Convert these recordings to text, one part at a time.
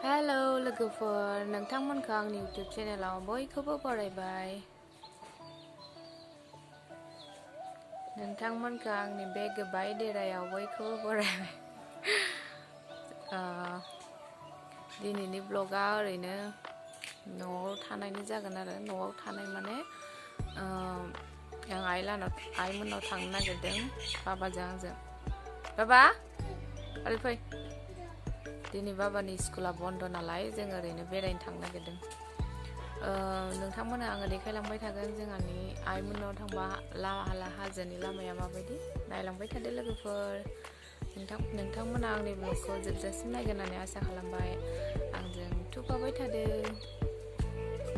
Hello लोगोफोर, नोंथांमोनखौ आंनि YouTube चेनेलाव बयखौबो बरायबाय। नोंथांमोनखौ आंनि बे गोबाय देरायाव बयखौबो बरायबाय। दिनैनि ब्लगा ओरैनो न'आव थानायनि जागोन आरो न'आव थानाय माने आं आइमोननाव थांनो नागिरदों बाबाजों आंजों। बाबा ओरै फै। दिनै बाबानि स्कुला बन्द नालाय जों ओरैनो बेरायनो थांनो नागिरदों। नोंथांमोना आङो देखायलांबाय थागोन जोंहानि आइमोननाव थांबा हाजोनि लामाया माबायदि नायलांबाय थादो लोगोफोर। नोंथांमोना आंनि ब्लगखौ जोबजासिम नायगोन होननानै आसा खालामबाय। आंजों थुफाबाय थादो।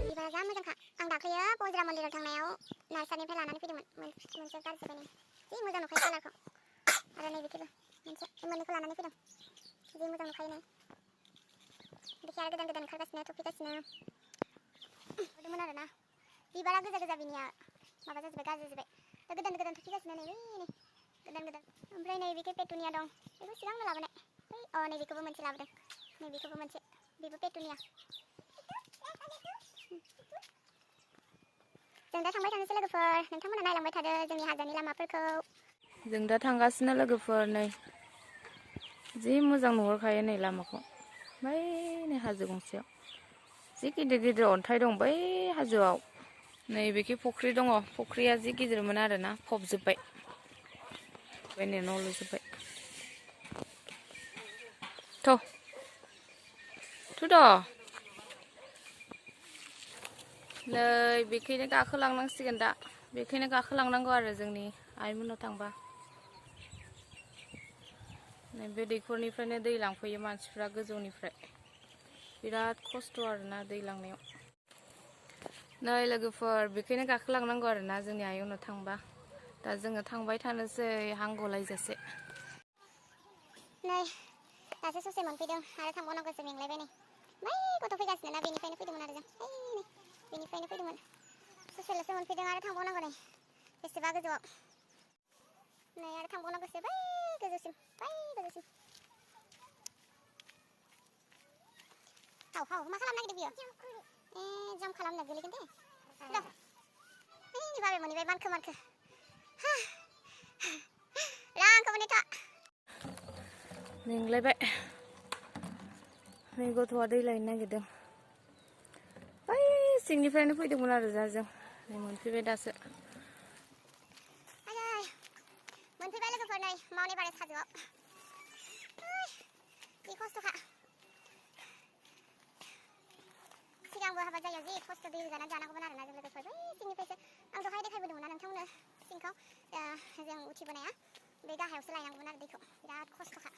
बिबारा जा मोजांखा। आं दाख्लैयो बज्रा मन्दिराव थांनायाव नार्सारिनिफ्राय लानानै फैदोंमोन मोनसे गाज्रि बायनाय। जि मोजां नुखायो कालारखौ। आरो नैबेखिबो मोननैखौ लानानै फैदों। जि मोजां नुखायो नै। बेखि आरो गोदान ओंखारगासिनो थफिगासिनो नुदोंमोन आरोना। बिबारा गोजा बिनिया माबा जाजोब्बाय गाज्रि जाजोब्बाय। गोदान थफिगासिनो नै गोदान। ओमफ्राय नैबेखि पेटुनिया दं। बेखौ सिगांनो लाबोनाय। नैबेखौबो मोनसे लाबोदों। नैबेखौबो मोनसे। बेबो पेटुनिया। जों दा थांबाय थानोसै लोगोफोर। नोंथांमोना नायलांबाय थादो जोंनि हाजोनि लामाफोरखौ। जों दा थांगासिनो लोगोफोर नै। जि मोजां नुहुरखायो नै लामाखौ। बै नै हाजो गंसेयाव जि गिदिर अन्थाइ दं बै हाजोआव। नैबेखि फुख्रि दङ। फुख्रिया जि गिदिरमोन आरोना फबजोब्बाय। न' लुजोब्बाय। नै बेखैनो गाखोलांनांसिगोन दा। बेखैनो गाखोलांनांगौ आरो जोंनि आइमोननाव थांबा। बे दैखरनिफ्रायनो दै लांफैयो मानसिफ्रा गोजौनिफ्राय। बिराद खस्थ' आरोना दै लांनायाव। नै लोगोफोर बेखैनो गाखोलांनांगौ आरोना जोंनि आयंनाव थांबा। दा जोङो थांबाय थानोसै हां गलायजासे। नै दासो ससे मोनफैदों आरो थांबावनांगौसो मेंलायबाय नै। बै गथ' फैगासिनो ना बेनिफ्रायनो फैदोंमोन आरो जों। नै बेनिफ्रायनो फैदोंमोन। ससेल'सो मोनफैदों आरो थांबावनांगौ नै बेसेबा गोजौआव। नै आरो थांबावनांगौसो बै गोजौसिम। मा खालामनो नागिरदों बियो? जाम खालामना गोलैगोन दे। बाबाया मोनहैबाय मानखो। आंखौ मोनहैथ'। मेंलायबाय। नै गथ'आ दै लायनो नागिरदों। बै सिंनिफ्रायनो फैदोंमोन आरो जों नै मोनफैबाय दासो। मोनफैबाय लोगोफोर नै माउन्ट एभारेस्ट हाजोआव। जि खस्थ'खा। सिगांबो हाबा जायो जि खस्थ' दै रोगानानै जानांगौमोन आरोना जों लोगोफोर। बै सिंनिफ्रायसो आं दहाय देखायबोदोंमोन ना नोंथांमोननो सिंखौ जों उथिबोनाया। बे गाहायावसो लायनांगौमोन आरो दैखौ। बिराद खस्थ'खा।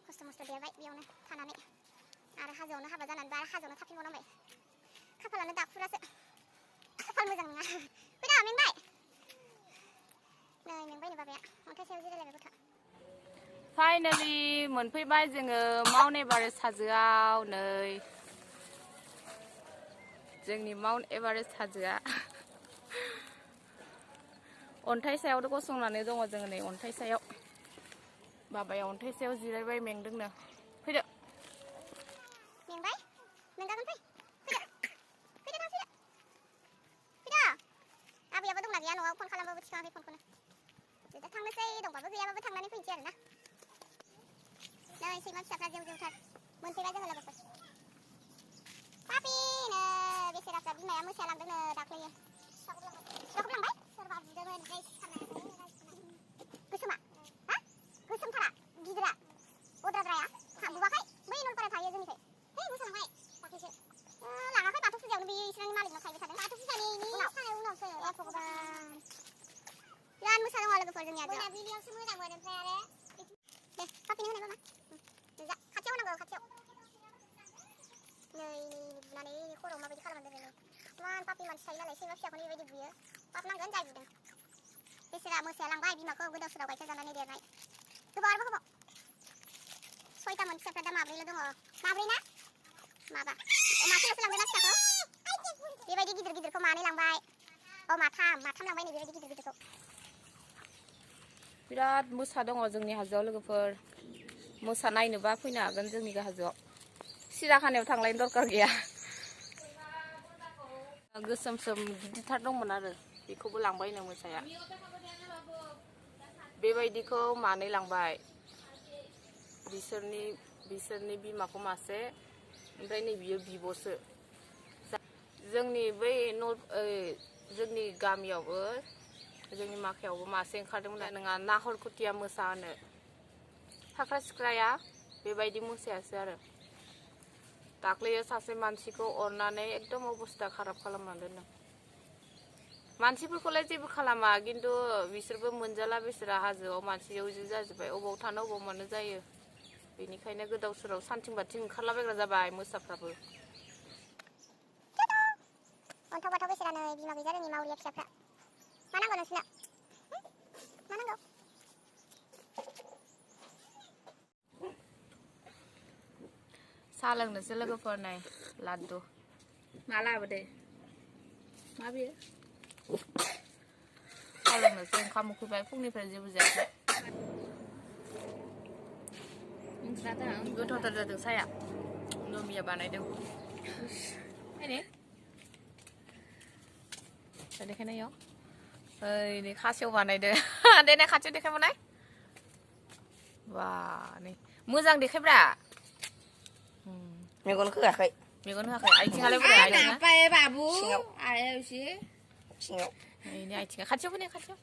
खस्थ' मस्थ' देरबाय बेयावनो थानानै। आरो हाजोआवनो हाबा जानानैबो आरो हाजोआवनो थाफिनबावनांबाय। खाफालानो दाखुरासो। खाफाल मोजां नङा। फैदा मेंबाय? नै मेंबायनो बाबाया। अन्थाइ सायाव जिरायलायबाय गथ'आ। फाइनालि मोनफैबाय जोङो माउन्ट एभारेस्ट हाजोआव नै। जोंनि माउन्ट एभारेस्ट हाजोआ। अन्थाइ सायाव गसंनानै दङ जोङो नै अन्थाइ सायाव। बाबाया अन्थाइ सायाव जिरायबाय मेंदोंनो। फैदो। मेंबाय? मेंगागोन फै। फैदो थांफैदो। आबैयाबो दंना गैया न'आव फन खालामबाबो थिखाङाखै फनखौनो। दा थांनोसै दंबाबो गैयाबाबो थांनानै फैनोसै आरोना। नै सैमा फिसाफ्रा जेव-जेवथार। मोनफैबाय जोङो लोगोफोर। पापिनो बेसेराफ्रा बिमाया मोसाया लांदोंनो दाख्लैयो। फिफाखौबो लांबाय? सोरबा बुदोंमोन गोसोमा? हा? गोसोमथारा? गिदिरा? अद्राद्राया? बुआखै? बै नलपारायाव थायो जोंनिखै। है मोसा लांबाय दाख्लैसो। लाङाखै बाथौ फुजायावनो बेयो इसोरनि मालिकनाव थाहैबाय थादों। बाथौ फुजानि उनावसो। भगबान। बिराद मोसा दङ लोगोफोर जोंनिया बेयाव। मोनाबिलियावसो मोजांमोन ओमफ्राय आरो दे पापिनो होनाय मामा। जा खाथियाव होनांगौ खाथियाव। नै बुनानै खर'आव माबायदि खालामना दोनो नै। इमान पापि मानसि थायो नालाय सैमा फिसाखौनो बेबायदि बुयो। पाप नांगोन जाय बुदों। बेसेरा मोसाया लांबाय बिमाखौ गोदाव-सोराव गाइखेर जानानै देरनाय। गोबाव। सयतामोन फिसाफ्रा दा माब्रैल' दङ। माब्रै ना? माबा। मासेल'सो लांदोंना फिसाखौ? बेबायदि गिदिरखौ मानै लांबाय। माथाम लांबाय नै बेबायदि गिदिरखौ। बिराद मोसा दङ जोंनि हाजोआव लोगोफोर। मोसानायनोबा फैनो हागोन जोंनि हाजोआव सिराखानायाव थांलायनो दरखार गैया गोसोम सोम गिदिरथार दंमोन आरो बेखौबो लांबायनो मोसाया बेबायदिखौ मानै लांबाय बिसोरनि बिमाखौ मासे ओमफ्राय नै बियो बिब'सो जोंनि बै जोंनि गामियावबो जोंनि माखायावबो मासे ओंखारदोंमोन नङा नाहरखुथिया मोसा होनो फाख्रा सिख्राया बेबायदि मोसायासो आरो दाख्लैयो सासे मानसिखौ अरनानै एकदम अबस्था खाराब खालामनानै दोनदों मानसिफोरखौलाय जेबो खालामा खिन्थु बिसोरबो मोनजाला बिसोरा हाजोआव मानसियाव जि जाजोब्बाय अबाव थानो अबाव मोनो जायो बेनिखायनो गोदाव सोराव सानथिं बाथिं ओंखारलाबायग्रा जाबाय मोसाफ्राबो अन्थाव बाथाव बेसेरा नै बिमा गैजा रोङि मावरिया फिसाफ्रा मा नांगौ नोंसोरनो मा नांगौ साहा लोंनोसो लोगोफोर नै लादु मा लाबोदो मा बेयो साहा लोंनोसो ओंखाम उखैबाय फुंनिफ्राय जेबो जायाखै गोथावथार जादों साया नमिया बानायदों देखायनायाव ओइ नै खासेव बानायदों देनाय खाथियाव देखायबावनाय बा नै मोजां देखायब्रा मेगन होआखै मेगन होआखै आथिङालाय बोरै आथिङा बाबु सिङाव नै आथिङा खाथियाव फैनाय खाथियाव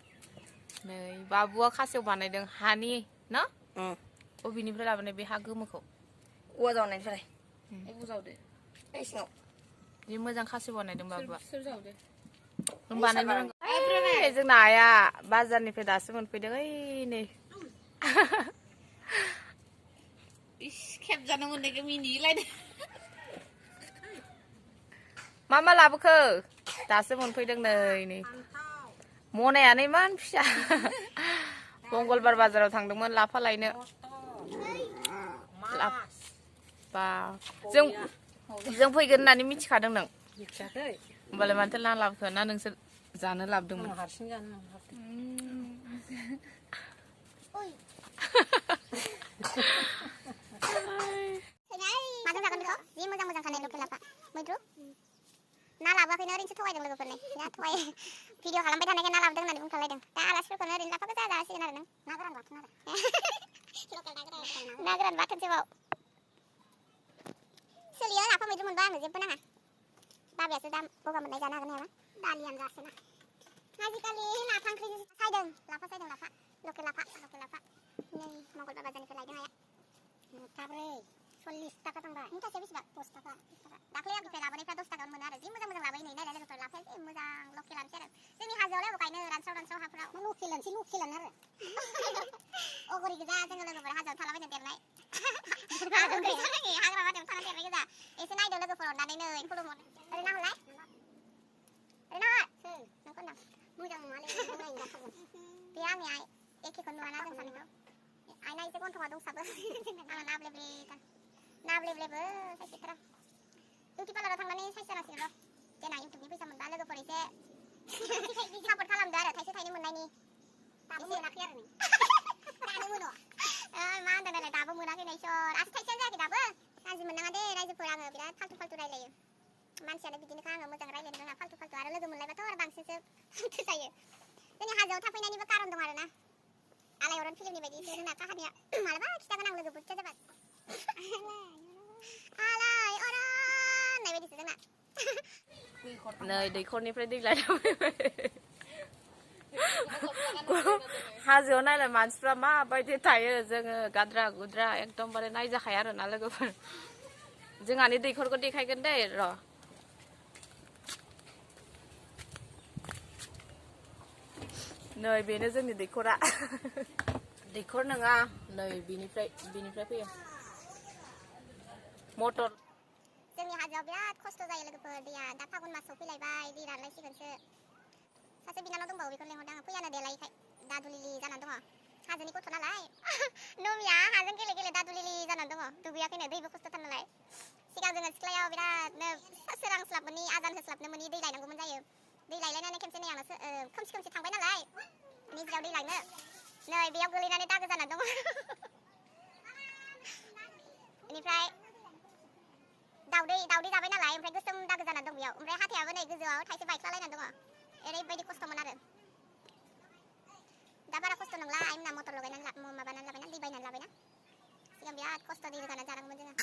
नै बाबुआ खासेव बानायदों हानि ना बबेनिफ्राय लाबोनाय बे हा गोमोखौ औवा जावनायनिफ्राय जावदो सिङाव जि मोजां खासेव बानायदों बाबुआ बानायनो रोंगौ जोंना आइया बाजारनिफ्राय दासो मोनफैदों ओइ नै खेबजानो मोननायखौ मिनिलायदों मा लाबोखो दासो मोनफैदों नै मनायानो इमान फिसा मंगलबार बाजाराव थांदोंमोन लाफा लायनो बा जों फैगोन होननानै मिथिखादों नों होमबालाय मानोथो लाबोखो ना नोंसोर जानो लाबोदोंमोन हारसिं जानो माजों जागोन बेखौ जि मोजां मोजां खानाय लकेल लाफा मैद्रु ना लाबोआखैनो ओरैनोसो थगायदों लोगोफोरनो ना थगाय भिडिअ खालामबाय थानायखाय ना लाबोदों होननानै बुंखालायदों दा आलासिफोरखौनो ओरैनो लाफा गोजा जासिगोन आरो नों ना गोरान बाथोन आरो ना गोरान बाथोनसोबाव सोलियो लाफा मैद्रु मोनबा आंनो जेबो नाङा बाबायासो दा गगा मोननाय जानो हागोन नामा दालियानो जासोना आजिखालि लाफा ओंख्रि सायदों लाफा लकेल लाफा नै मंगलबार बाजारनिफ्राय लायदों आया मुथाब्रै 40 थाखा थांबाय मुथासेयाव बेसेबां 10 थाखा दाख्लै आंनिफ्राय लाबोनायफ्रा 10 थाखायावनो मोनो आरो जि मोजां मोजां लाबोयो नै नायलाय लोगोफोर लाफाया जि मोजां लकेलानोसै आरो जोंनि हाजोआवलाय गायनो रानस्राव हाफोराव लकेलानो आरो अगरि गोजा जोङो लोगोफोर हाजोआव थालाबायनो देरनाय हाग्रा बारियाव थाना देरनाय गोजा एसे नायदो लोगोफोर अननानै नै खुलुमहर ओरैनो हरलाय ओरैनो हर नोंखौ होनदां मोजां नङालै नायनो जाथारगोन बे आंनि आइ एखेखौनो नुवाना जों सानैखौ आइना एसे गन्थङा दंसाबो आंना नाब्लेब्लेबो साइसेथारा बिउटि पार्लाराव थांनानै साइस जानांसिगोन र' देनां इउटुबनि फैसा मोनबा लोगोफोर एसे सापर्ट खालामदो आरो थाइसे थाइनै मोननायनि दाबो मोनाखै आरो दानो मोनो मा होनदों नालाय दाबो मोनाखै नै सर आसि थाइसेयानो जायाखै दाबो गाज्रि मोननाङा दे रायजोफोर आङो बिराद फाल्थु रायलायो मानसियानो बिदिनोखा आङो मोजां रायलायनो रोङा फाल्थु आरो लोगो मोनलायबाथ' आरो बांसिनसो फाल्थु जायो जोंनि हाजोआव थाफैनायनिबो कारन दं आरोना आलायअरन फिल्मनि बायदिसो जोंना काहानिया मालाबा खिथागोन आं लोगो बुरजा जाबा आलायअरन होननाय बायदिसो जोंना नै दैखरनिफ्राय दै लायना हाजोआव नायलाय मानसिफ्रा माबायदि थायो जोङो गाद्रा गुद्रा एकदमबारे नायजाखाया आरोना लोगोफोर जोंहानि दैखरखौ देखायगोन दे र' नै बेनो जोंनि दैखरा दैखर नङा नै बेनिफ्राय फैयो मटर जोंनि हाजोआव बिराद खस्थ' जायो लोगोफोर दैया दा फागुन मासाव फैलायबाय दै रानलायसिगोनसो सासे बिनानाव दंबावो बेखौ लेंहरदों आं फैयानो देलायखाय दादुलिलि जानानै दङ हाजोनि गथ' नालाय नमिया हाजों गेले दादुलिलि जानानै दङ दुगैयाखैनो दैबो खस्थ'थार नालाय सिगां जोङो सिख्लायाव बिरादनो सोरांस्लाब मोनि आजान होस्लाबनो मोनि दै लायनांगौमोन जायो दै लायलायनानै खेबसे नै आंनो खोमसि थांबाय नालाय निजिराव दै लायनो नै बेयाव गोलैनानै दागो जानानै दङ लामायाव थाइसे बाइक सालायनानै दङ ओरैबायदि खस्थ'मोन आरो दा बारा खस्थ' नंला आइमोना मटर लगायनानै माबानानै लाबायना दै बायनानै लाबायना सिगां बिराद खस्थ' दै रोगानानै जानांगौमोन जोङो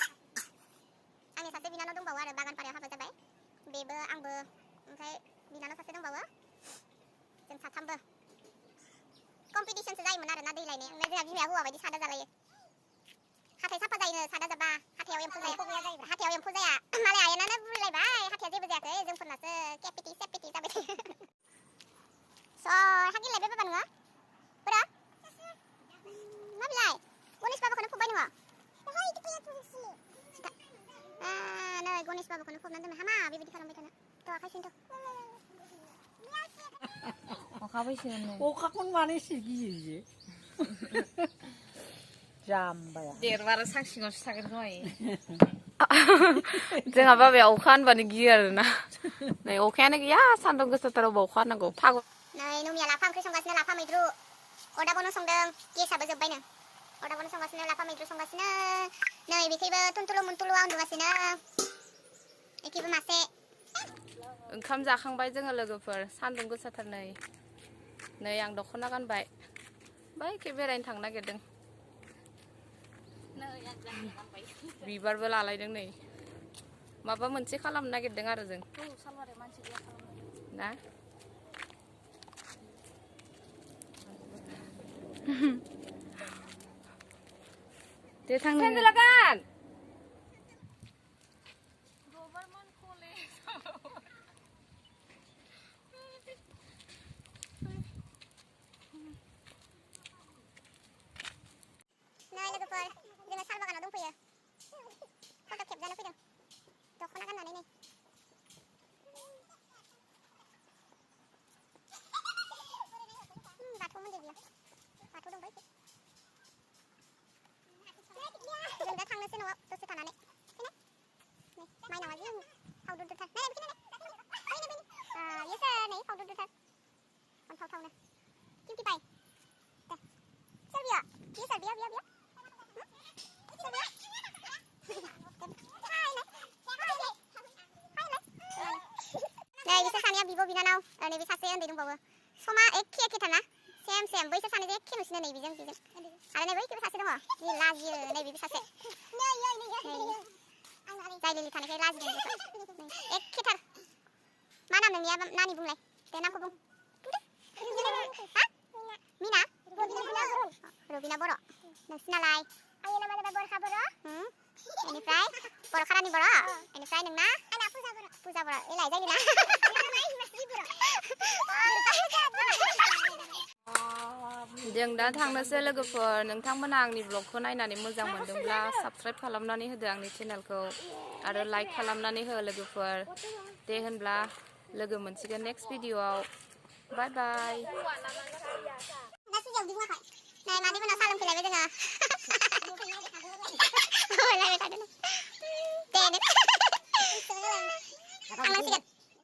आंनि सासे बिनानाव दंबावो आरो बागानपारायाव हाबा जाबाय बेबो आंबो ओमफ्राय बिनानाव सासे दंबावो जों साथामबो कम्पिटिसनसो जायोमोन आरो ना दै लायनाया ओमफ्राय जोंहा बिमाया हौवा बायदि सादा जालायो हाथाय साफा जायोनो सादा जाबा हाथायाव एम्फौ जाया मालाय आइयानो बुरलायबाय हाथाया जेबो जायाखै जोंफोरनासो केपिटि सेपिटि जाबाय थायो स' हागिलायबाय बाबा नोङो बोरा मा बिलाय गणेश बाबाखौनो फबबाय नोङो नै गणेश बाबाखौनो फबनानै दोनबाय हामा बेबायदि खालामबाय थानो थ' आखायसिनोथ' अखा फैसिगोन अखाखौनो मानो एसे गियो बियो जाम्बाया देरबा आरो सां सिङावसो थागोन खोमा जोंहा बाबाया अखा होनबानो गियो आरोना नै अखायानो गैया सान्दुं गोसाथाराव अखा हानांगौ फागुन नै नुमिया लाफा ओंख्रि संगासिनो लाफा मैद्रु अरदाबावनो संदों गेसाबो जोब्बायनो अरदाबावनो संगासिनो लाफा मैद्रु संगासिनो नै बेखैबो तुनतुलु मुनतुलुआ उन्दुगासिनो एखैबो मासे ओंखाम जाखांबाय जोङो लोगोफोर सान्दुं गोसाथार नै आं दख'ना गानबाय बायखे बेरायनो थांनो नागिरदों बिबारबो लालायदों नै माबा मोनसे खालामनो नागिरदों आरो जों ना दे थांनो लागान नै लोगोफोर जोङो साल बागानाव दंफैयो फट' खेबजानो फैदों दख'ना गाननानै नै बाथौ मन्दिर बियो बाथौ दंबाय जों दा थांनोसै न'आव दसे थानानै फैना नै माइनावा जि फावदुरदुरथार नै फैना नै यसो नै फावदुरदुरथार अनथावथावनो किउटि पाइ दे सोर बियो बियो सोर बियो नै बिसोर सानैया बिब' बिनानाव नैबे सासे उन्दै दंबावो समा एखेथारना सेम बैसोर सानैजों एखे नुसिनो नै बेजों आरो नै बैखैबो सासे दङ जि लाजियो नै बेबो सासे जाय लिलि थानायखाय लाजिदों एखेथार मा नाम नोंनिया नानि बुंलाय दे नामखौ बुं मिना रबिना बर' नोंसिनालाय आंनि नामा जाबाय बरखा बर' बेनिफ्राय बर' खारानि बर' बेनिफ्राय नोंना आंना फुजा बर' एलाय जायलिना जों दा थांनोसै लोगोफोर नोंथांमोना आंनि ब्लगखौ नायनानै मोजां मोनदोंब्ला साबस्क्राइब खालामनानै होदो आंनि चेनेलखौ आरो लाइक खालामनानै हो लोगोफोर दे होनब्ला लोगो मोनसिगोन नेक्स्ट भिडिअआव बाय बाय नै मादैमोनाव साहा लोंफैलायबाय जोङो दे